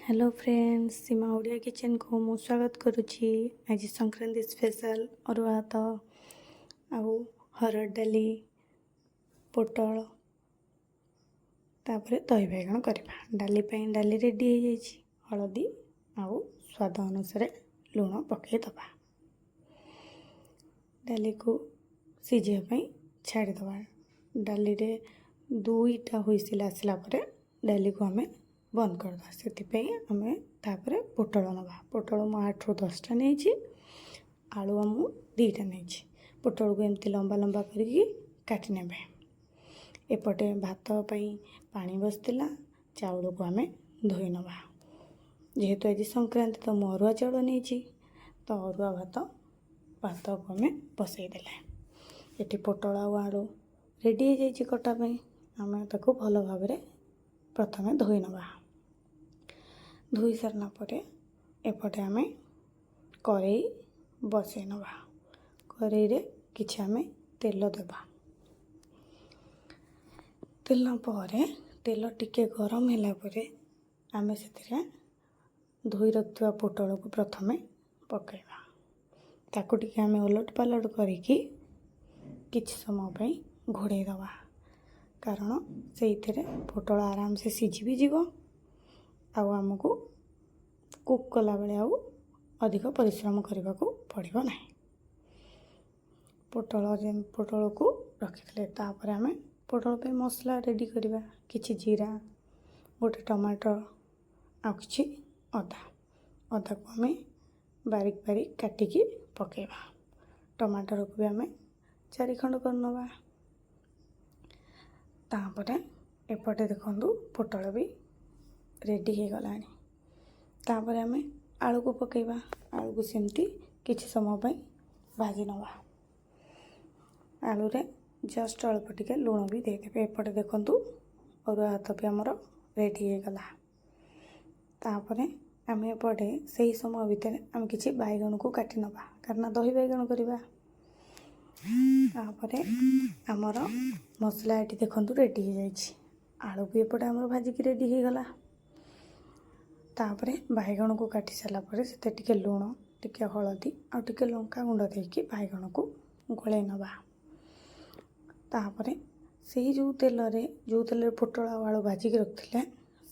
Hello friends, ସୀମା ଓଡ଼ିଆ କିଚେନ୍କୁ ମୁଁ ସ୍ୱାଗତ କରୁଛି। ଆଜି ସଂକ୍ରାନ୍ତି ସ୍ପେଶାଲ୍ ଅରୁଆ ଭାତ ଆଉ ହରଡ଼ ଡାଲି, ପୋଟଳ, ତାପରେ ଦହି ବାଇଗଣ କରିବା। ଡାଲି ପାଇଁ ଡାଲି ରେଡ଼ି ହେଇଯାଇଛି। ହଳଦୀ ଆଉ ସ୍ୱାଦ ଅନୁସାରେ ଲୁଣ ପକାଇଦେବା। ଡାଲିକୁ ସିଝିବା ପାଇଁ ଛାଡ଼ିଦେବା। ଡାଲିରେ ଦୁଇଟା ହୁଇସିଲ୍ ଆସିଲା ପରେ ଡାଲିକୁ ଆମେ ବନ୍ଦ କରିଦେବା। ସେଥିପାଇଁ ଆମେ ତାପରେ ପୋଟଳ ନେବା। ପୋଟଳ ମୁଁ 8ରୁ 10ଟା ନେଇଛି। ଆଳୁ ମୁଁ 2ଟା ନେଇଛି। ପୋଟଳକୁ ଏମିତି ଲମ୍ବା ଲମ୍ବା କରିକି କାଟି ନେବେ। ଏପଟେ ଭାତ ପାଇଁ ପାଣି ବସିଥିଲା। ଚାଉଳକୁ ଆମେ ଧୋଇ ନେବା। ଯେହେତୁ ଆଜି ସଂକ୍ରାନ୍ତି, ତ ମୁଁ ଅରୁଆ ଚାଉଳ ନେଇଛି। ତ ଅରୁଆ ଭାତକୁ ଆମେ ବସେଇଦେଲେ। ଏଠି ପୋଟଳ ଆଉ ଆଳୁ ରେଡ଼ି ହେଇଯାଇଛି କଟା ପାଇଁ। ଆମେ ତାକୁ ଭଲ ଭାବରେ ପ୍ରଥମେ ଧୋଇ ନେବା। ଧୋଇ ସାରିଲା ପରେ ଏପଟେ ଆମେ କରେଇ ବସେଇ ନେବା। କରେଇରେ କିଛି ଆମେ ତେଲ ଦେବା। ତେଲ ପରେ, ତେଲ ଟିକେ ଗରମ ହେଲା ପରେ ଆମେ ସେଥିରେ ଧୋଇ ରଖିଥିବା ପୋଟଳକୁ ପ୍ରଥମେ ପକାଇବା। ତାକୁ ଟିକେ ଆମେ ଓଲଟ ପାଲଟ କରିକି କିଛି ସମୟ ପାଇଁ ଘୋଡ଼େଇ ଦେବା, କାରଣ ସେଇଥିରେ ପୋଟଳ ଆରାମସେ ସିଝି ବି ଯିବ ଆଉ ଆମକୁ କୁକ୍ କଲାବେଳେ ଆଉ ଅଧିକ ପରିଶ୍ରମ କରିବାକୁ ପଡ଼ିବ ନାହିଁ। ପୋଟଳକୁ ରଖିଥିଲେ, ତାପରେ ଆମେ ପୋଟଳ ପାଇଁ ମସଲା ରେଡ଼ି କରିବା। କିଛି ଜିରା, ଗୋଟେ ଟମାଟୋ ଆଉ କିଛି ଅଦା। ଅଦାକୁ ଆମେ ବାରିକ ବାରିକ କାଟିକି ପକାଇବା। ଟମାଟରକୁ ବି ଆମେ ଚାରି ଖଣ୍ଡ କରିନେବା। ତାପରେ ଏପଟେ ଦେଖନ୍ତୁ, ପୋଟଳ ବି ରେଡ଼ି ହେଇଗଲାଣି। ତାପରେ ଆମେ ଆଳୁକୁ ପକାଇବା। ଆଳୁକୁ ସେମିତି କିଛି ସମୟ ପାଇଁ ଭାଜି ନେବା। ଆଳୁରେ ଜଷ୍ଟ ଅଳ୍ପ ଟିକେ ଲୁଣ ବି ଦେଇଦେବେ। ଏପଟେ ଦେଖନ୍ତୁ, ଅରୁଆ ଭାତ ବି ଆମର ରେଡ଼ି ହେଇଗଲା। ତାପରେ ଆମେ ଏପଟେ ସେହି ସମୟ ଭିତରେ ଆମେ କିଛି ବାଇଗଣକୁ କାଟି ନେବା, କାରଣ ଦହି ବାଇଗଣ କରିବା। ତାପରେ ଆମର ମସଲା ଏଠି ଦେଖନ୍ତୁ ରେଡ଼ି ହେଇଯାଇଛି। ଆଳୁ ବି ଏପଟେ ଆମର ଭାଜିକି ରେଡ଼ି ହେଇଗଲା। ତାପରେ ବାଇଗଣକୁ କାଟି ସାରିଲା ପରେ ସେଥିରେ ଟିକେ ଲୁଣ, ଟିକେ ହଳଦୀ ଆଉ ଟିକେ ଲଙ୍କା ଗୁଣ୍ଡ ଦେଇକି ବାଇଗଣକୁ ଗୋଳେଇ ନେବା। ତାପରେ ସେଇ ଯେଉଁ ତେଲରେ ପୋଟଳ ଆଉ ଆଳୁ ଭାଜିକି ରଖିଥିଲେ,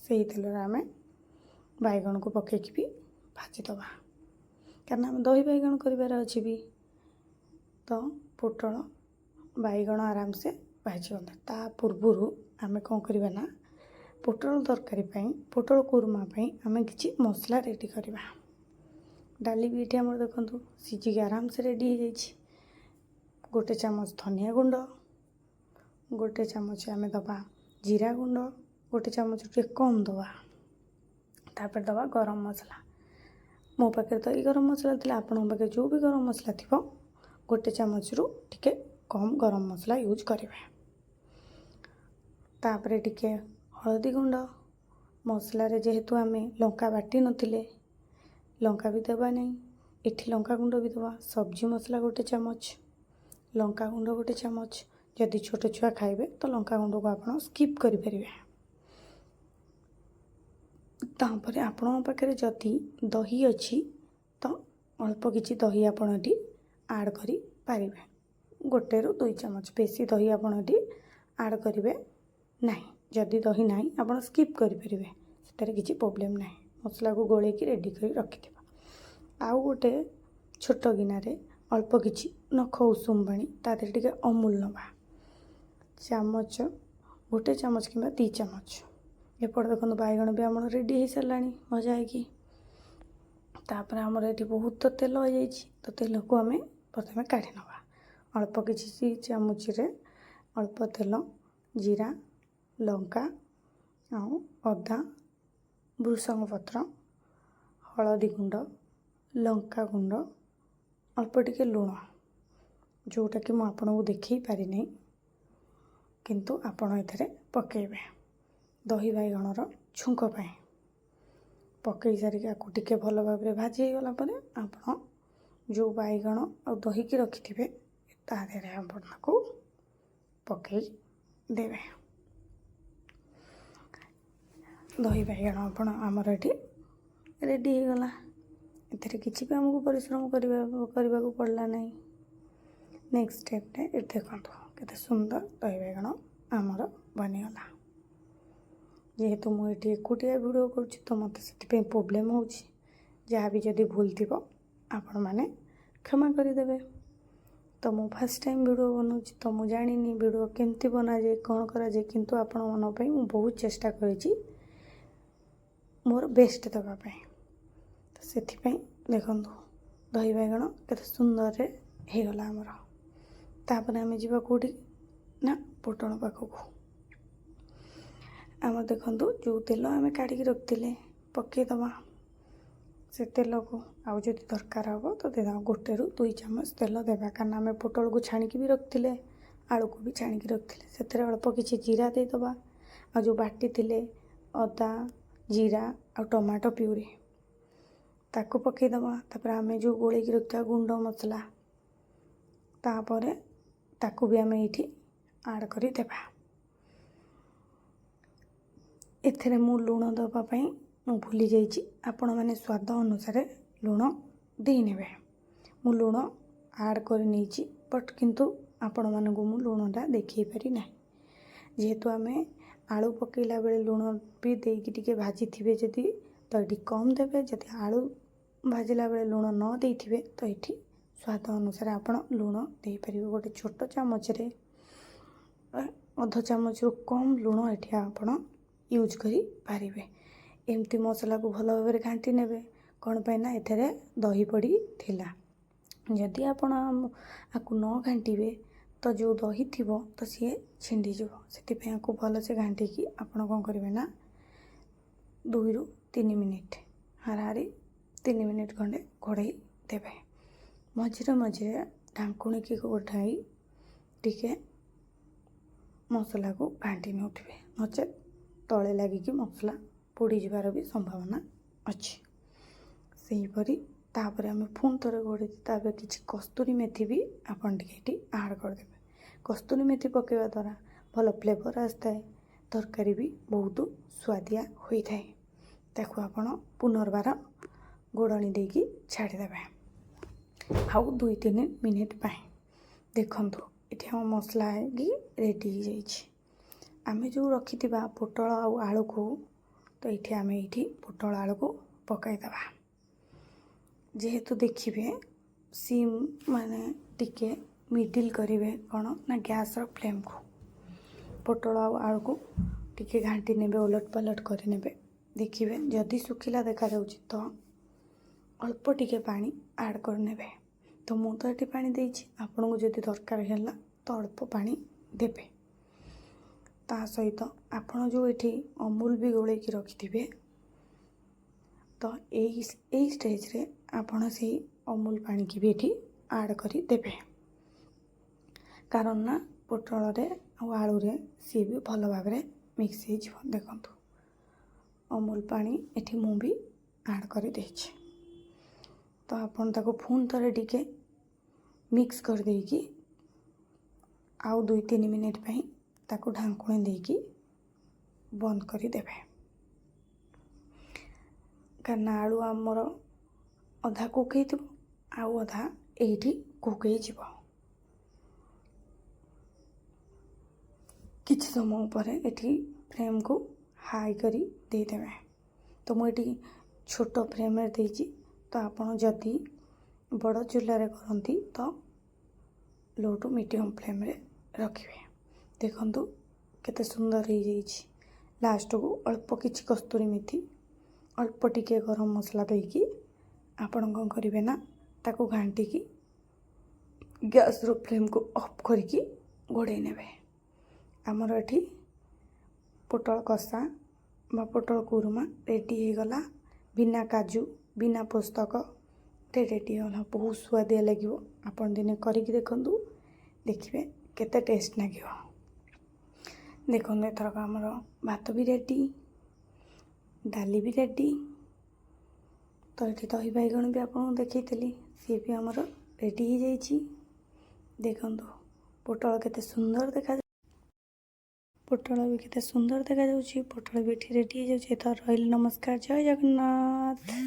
ସେଇ ତେଲରେ ଆମେ ବାଇଗଣକୁ ପକାଇକି ବି ଭାଜିଦେବା, କାରଣ ଆମେ ଦହି ବାଇଗଣ କରିବାର ଅଛି ବି। ତ ପୋଟଳ ବାଇଗଣ ଆରାମସେ ଭାଜିଗଲା। ତା ପୂର୍ବରୁ ଆମେ କ'ଣ କରିବା ନା, ପୋଟଳ ତରକାରୀ ପାଇଁ, ପୋଟଳ କୁରୁମା ପାଇଁ ଆମେ କିଛି ମସଲା ରେଡ଼ି କରିବା। ଡାଲି ବି ଏଠି ଆମର ଦେଖନ୍ତୁ ସିଝିକି ଆରାମସେ ରେଡ଼ି ହେଇଯାଇଛି। ଗୋଟେ ଚାମଚ ଧନିଆ ଗୁଣ୍ଡ, ଗୋଟେ ଚାମଚ ଆମେ ଦେବା ଜିରା ଗୁଣ୍ଡ, ଗୋଟେ ଚାମଚ ଟିକେ କମ୍ ଦେବା। ତାପରେ ଦେବା ଗରମ ମସଲା। ମୋ ପାଖରେ ତ ଏଇ ଗରମ ମସଲା ଥିଲା। ଆପଣଙ୍କ ପାଖରେ ଯେଉଁ ବି ଗରମ ମସଲା ଥିବ, ଗୋଟେ ଚାମଚରୁ ଟିକେ କମ୍ ଗରମ ମସଲା ୟୁଜ୍ କରିବେ। ତାପରେ ଟିକେ ହଳଦୀ ଗୁଣ୍ଡ। ମସଲାରେ ଯେହେତୁ ଆମେ ଲଙ୍କା ବାଟି ନଥିଲେ, ଲଙ୍କା ବି ଦେବା ନାହିଁ। ଏଠି ଲଙ୍କା ଗୁଣ୍ଡ ବି ଦେବା। ସବଜି ମସଲା ଗୋଟେ ଚାମଚ, ଲଙ୍କା ଗୁଣ୍ଡ ଗୋଟେ ଚାମଚ। ଯଦି ଛୋଟ ଛୁଆ ଖାଇବେ, ତ ଲଙ୍କା ଗୁଣ୍ଡକୁ ଆପଣ ସ୍କିପ୍ କରିପାରିବେ। ତାପରେ ଆପଣଙ୍କ ପାଖରେ ଯଦି ଦହି ଅଛି, ତ ଅଳ୍ପ କିଛି ଦହି ଆପଣ ଏଠି ଆଡ଼୍ କରିପାରିବେ, 1ରୁ 2 ଚାମଚ। ବେଶୀ ଦହି ଆପଣ ଏଠି ଆଡ଼୍ କରିବେ ନାହିଁ। ଯଦି ଦହି ନାହିଁ, ଆପଣ ସ୍କିପ୍ କରିପାରିବେ, ସେଥିରେ କିଛି ପ୍ରୋବ୍ଲେମ୍ ନାହିଁ। ମସଲାକୁ ଗୋଳେଇକି ରେଡ଼ି କରି ରଖିଥିବା। ଆଉ ଗୋଟେ ଛୋଟ ଗିନାରେ ଅଳ୍ପ କିଛି ନଖ ଉଷୁମ ପାଣି, ତା ଦେହରେ ଟିକେ ଅମୁଲ ନେବା, ଗୋଟେ ଚାମଚ କିମ୍ବା 2 ଚାମଚ। ଏପଟେ ଦେଖନ୍ତୁ, ବାଇଗଣ ବି ଆମର ରେଡ଼ି ହେଇସାରିଲାଣି ଭଜା ହେଇକି। ତାପରେ ଆମର ଏଠି ବହୁତ ତେଲ ହେଇଯାଇଛି, ତ ତେଲକୁ ଆମେ ପ୍ରଥମେ କାଢ଼ି ନେବା। ଅଳ୍ପ କିଛି ଚାମଚରେ ଅଳ୍ପ ତେଲ, ଜିରା, ଲଙ୍କା ଆଉ ଅଦା, ଭୃସଙ୍ଗ ପତ୍ର, ହଳଦୀ ଗୁଣ୍ଡ, ଲଙ୍କା ଗୁଣ୍ଡ, ଅଳ୍ପ ଟିକେ ଲୁଣ, ଯେଉଁଟାକି ମୁଁ ଆପଣଙ୍କୁ ଦେଖାଇ ପାରିନି, କିନ୍ତୁ ଆପଣ ଏଥିରେ ପକାଇବେ ଦହି ବାଇଗଣର ଛୁଙ୍କ ପାଇଁ। ପକାଇ ସାରିକି ଆକୁ ଟିକେ ଭଲ ଭାବରେ ଭାଜି ହେଇଗଲା ପରେ ଆପଣ ଯେଉଁ ବାଇଗଣ ଆଉ ଦହିକି ରଖିଥିବେ, ତା ଦେହରେ ଆପଣ ତାକୁ ପକାଇ ଦେବେ। ଦହି ବାଇଗଣ ଆପଣ ଆମର ଏଠି ରେଡ଼ି ହେଇଗଲା। ଏଥିରେ କିଛି ବି ଆମକୁ ପରିଶ୍ରମ କରିବାକୁ ପଡ଼ିଲା ନାହିଁ। ନେକ୍ସଟ ଷ୍ଟେପ୍ରେ ଏଠି ଦେଖନ୍ତୁ, କେତେ ସୁନ୍ଦର ଦହି ବାଇଗଣ ଆମର ବନିଗଲା। ଯେହେତୁ ମୁଁ ଏଠି ଏକୁଟିଆ ଭିଡ଼ିଓ କରୁଛି, ତ ମୋତେ ସେଥିପାଇଁ ପ୍ରୋବ୍ଲେମ୍ ହେଉଛି। ଯାହା ବି ଯଦି ଭୁଲ ଥିବ, ଆପଣମାନେ କ୍ଷମା କରିଦେବେ। ତ ମୁଁ ଫାର୍ଷ୍ଟ ଟାଇମ୍ ଭିଡ଼ିଓ ବନାଉଛି, ତ ମୁଁ ଜାଣିନି ଭିଡ଼ିଓ କେମିତି ବନାଯାଏ, କ'ଣ କରାଯାଏ। କିନ୍ତୁ ଆପଣମାନଙ୍କ ପାଇଁ ମୁଁ ବହୁତ ଚେଷ୍ଟା କରିଛି ମୋର ବେଷ୍ଟ ଦେବା ପାଇଁ। ତ ସେଥିପାଇଁ ଦେଖନ୍ତୁ, ଦହି ବାଇଗଣ କେତେ ସୁନ୍ଦରରେ ହେଇଗଲା ଆମର। ତାପରେ ଆମେ ଯିବା କେଉଁଠି ନା ପୋଟଳ ପାଖକୁ। ଆମର ଦେଖନ୍ତୁ, ଯେଉଁ ତେଲ ଆମେ କାଢ଼ିକି ରଖିଥିଲେ, ପକାଇଦେବା ସେ ତେଲକୁ। ଆଉ ଯଦି ଦରକାର ହେବ ତ ଦେଇଦେବା। 1ରୁ 2 ଚାମଚ ତେଲ ଦେବା, କାରଣ ଆମେ ପୋଟଳକୁ ଛାଣିକି ବି ରଖିଥିଲେ, ଆଳୁକୁ ବି ଛାଣିକି ରଖିଥିଲେ। ସେଥିରେ ଅଳ୍ପ କିଛି ଜିରା ଦେଇଦେବା ଆଉ ଯେଉଁ ବାଟିଥିଲେ ଅଦା, ଜିରା ଆଉ ଟମାଟୋ ପ୍ୟୁରି, ତାକୁ ପକାଇଦେବା। ତାପରେ ଆମେ ଯେଉଁ ଗୋଳେଇକି ରଖିଥିବା ଗୁଣ୍ଡ ମସଲା, ତାପରେ ତାକୁ ବି ଆମେ ଏଇଠି ଆଡ଼୍ କରିଦେବା। ଏଥିରେ ମୁଁ ଲୁଣ ଦେବା ପାଇଁ ମୁଁ ଭୁଲି ଯାଇଛି। ଆପଣମାନେ ସ୍ୱାଦ ଅନୁସାରେ ଲୁଣ ଦେଇନେବେ। ମୁଁ ଲୁଣ ଆଡ଼୍ କରି ନେଇଛି, ବଟ୍ କିନ୍ତୁ ଆପଣମାନଙ୍କୁ ମୁଁ ଲୁଣଟା ଦେଖାଇ ପାରିନାହିଁ। ଯେହେତୁ ଆମେ ଆଳୁ ପକାଇଲା ବେଳେ ଲୁଣ ବି ଦେଇକି ଟିକେ ଭାଜିଥିବେ ଯଦି, ତ ଏଠି କମ୍ ଦେବେ। ଯଦି ଆଳୁ ଭାଜିଲା ବେଳେ ଲୁଣ ନ ଦେଇଥିବେ, ତ ଏଠି ସ୍ୱାଦ ଅନୁସାରେ ଆପଣ ଲୁଣ ଦେଇପାରିବେ। ଗୋଟେ ଛୋଟ ଚାମଚରେ ଅଧ ଚାମଚରୁ କମ୍ ଲୁଣ ଏଠି ଆପଣ ୟୁଜ୍ କରିପାରିବେ। ଏମିତି ମସଲାକୁ ଭଲ ଭାବରେ ଘାଣ୍ଟି ନେବେ। କ'ଣ ପାଇଁ ନା ଏଥିରେ ଦହି ପଡ଼ିଥିଲା। ଯଦି ଆପଣ ଆକୁ ନ ଘାଣ୍ଟିବେ, ତ ଯେଉଁ ଦହି ଥିବ ତ ସିଏ ଛିଣ୍ଡିଯିବ। ସେଥିପାଇଁ ଆକୁ ଭଲସେ ଘାଣ୍ଟିକି ଆପଣ କ'ଣ କରିବେ ନା 2ରୁ 3 ମିନିଟ୍, ହାରାହାରି 3 ମିନିଟ୍ ଖଣ୍ଡେ ଘୋଡ଼େଇ ଦେବେ। ମଝିରେ ମଝିରେ ଢାଙ୍କୁଣିକି ଉଠାଇ ଟିକେ ମସଲାକୁ ଘାଣ୍ଟି ନେଉଥିବେ, ନଚେତ୍ ତଳେ ଲାଗିକି ମସଲା ପୋଡ଼ିଯିବାର ବି ସମ୍ଭାବନା ଅଛି। ସେହିପରି ତାପରେ ଆମେ ପୁଣି ଥରେ ଘୋଡ଼େଇ, ତାପରେ କିଛି କସ୍ତୁରୀ ମେଥି ବି ଆପଣ ଟିକେ ଏଠି ଆଡ଼୍ କରିଦେବେ। କସ୍ତୁରୀ ମେଥି ପକାଇବା ଦ୍ୱାରା ଭଲ ଫ୍ଲେଭର୍ ଆସିଥାଏ, ତରକାରୀ ବି ବହୁତ ସୁଆଦିଆ ହୋଇଥାଏ। ତାକୁ ଆପଣ ପୁନର୍ବାର ଘୋଡ଼ଣୀ ଦେଇକି ଛାଡ଼ିଦେବେ ଆଉ 2-3 ମିନିଟ୍ ପାଇଁ। ଦେଖନ୍ତୁ, ଏଠି ଆମ ମସଲା ହେଇକି ରେଡ଼ି ହେଇଯାଇଛି। ଆମେ ଯେଉଁ ରଖିଥିବା ପୋଟଳ ଆଉ ଆଳୁକୁ, ତ ଏଇଠି ଆମେ ଏଇଠି ପୋଟଳ ଆଳୁକୁ ପକାଇଦେବା। ଯେହେତୁ ଦେଖିବେ, ସିମ୍ ମାନେ ଟିକେ ମିଡ଼ିଲ୍ କରିବେ, କ'ଣ ନା ଗ୍ୟାସ୍ର ଫ୍ଲେମ୍କୁ। ପୋଟଳ ଆଉ ଆଳୁକୁ ଟିକେ ଘାଣ୍ଟି ନେବେ, ଓଲଟ ପାଲଟ କରିନେବେ। ଦେଖିବେ, ଯଦି ଶୁଖିଲା ଦେଖାଯାଉଛି ତ ଅଳ୍ପ ଟିକେ ପାଣି ଆଡ଼୍ କରିନେବେ। ତ ମୁଁ ତ ଏଠି ପାଣି ଦେଇଛି, ଆପଣଙ୍କୁ ଯଦି ଦରକାର ହେଲା ତ ଅଳ୍ପ ପାଣି ଦେବେ। ତା ସହିତ ଆପଣ ଯେଉଁ ଏଠି ଅମୁଲ ବି ଗୋଳେଇକି ରଖିଥିବେ, ତ ଏଇ ଏଇ ଷ୍ଟେଜ୍ରେ ଆପଣ ସେଇ ଅମୁଲ ପାଣିକି ବି ଏଠି ଆଡ଼୍ କରିଦେବେ। କାରଣ ନା ପୋଟଳରେ ଆଉ ଆଳୁରେ ସିଏ ବି ଭଲ ଭାବରେ ମିକ୍ସ ହେଇଯିବ। ଦେଖନ୍ତୁ, ଅମୁଲ ପାଣି ଏଠି ମୁଁ ବି ଆଡ଼୍ କରିଦେଇଛି। ତ ଆପଣ ତାକୁ ପୁଣି ଥରେ ଟିକେ ମିକ୍ସ କରିଦେଇକି ଆଉ 2-3 ମିନିଟ୍ ପାଇଁ ତାକୁ ଢାଙ୍କୁଣୀ ଦେଇକି ବନ୍ଦ କରିଦେବେ। କାରଣ ଆଳୁ ଆମର ଅଧା କୁକ୍ ହେଇଥିବ ଆଉ ଅଧା ଏଇଠି କୁକ୍ ହେଇଯିବ। କିଛି ସମୟ ପରେ ଏଠି ଫ୍ଲେମ୍କୁ ହାଇ କରି ଦେଇଦେବେ। ତ ମୁଁ ଏଠି ଛୋଟ ଫ୍ଲେମ୍ରେ ଦେଇଛି, ତ ଆପଣ ଯଦି ବଡ଼ ଚୁଲାରେ କରନ୍ତି ତ ଲୋ ଟୁ ମିଡ଼ିୟମ୍ ଫ୍ଲେମ୍ରେ ରଖିବେ। ଦେଖନ୍ତୁ, କେତେ ସୁନ୍ଦର ହେଇଯାଇଛି। ଲାଷ୍ଟକୁ ଅଳ୍ପ କିଛି କସ୍ତୁରୀ ମେଥି, ଅଳ୍ପ ଟିକେ ଗରମ ମସଲା ଦେଇକି ଆପଣ କ'ଣ କରିବେ ନା ତାକୁ ଘାଣ୍ଟିକି ଗ୍ୟାସ୍ର ଫ୍ଲେମ୍କୁ ଅଫ୍ କରିକି ଘୋଡ଼େଇ ନେବେ। ଆମର ଏଠି ପୋଟଳ କଷା ବା ପୋଟଳ କୁରୁମା ରେଡ଼ି ହେଇଗଲା। ବିନା କାଜୁ, ବିନା ପୋସ୍ତକରେ ରେଡ଼ି ହେଇଗଲା। ବହୁତ ସୁଆଦିଆ ଲାଗିବ। ଆପଣ ଦିନେ କରିକି ଦେଖନ୍ତୁ, ଦେଖିବେ କେତେ ଟେଷ୍ଟ ଲାଗିବ। ଦେଖନ୍ତୁ, ଏଥରକ ଆମର ଭାତ ବି ରେଡ଼ି, ଡାଲି ବି ରେଡ଼ି। ତ ଏଠି ଦହି ବାଇଗଣ ବି ଆପଣଙ୍କୁ ଦେଖେଇଥିଲି, ସିଏ ବି ଆମର ରେଡ଼ି ହେଇଯାଇଛି। ଦେଖନ୍ତୁ, ପୋଟଳ କେତେ ସୁନ୍ଦର ଦେଖାଯାଉଛି। ପୋଟଳ ବି କେତେ ସୁନ୍ଦର ଦେଖାଯାଉଛି। ପୋଟଳ ବି ଏଠି ରେଡ଼ି ହେଇଯାଉଛି। ଏଥର ରହିଲି, ନମସ୍କାର, ଜୟ ଜଗନ୍ନାଥ।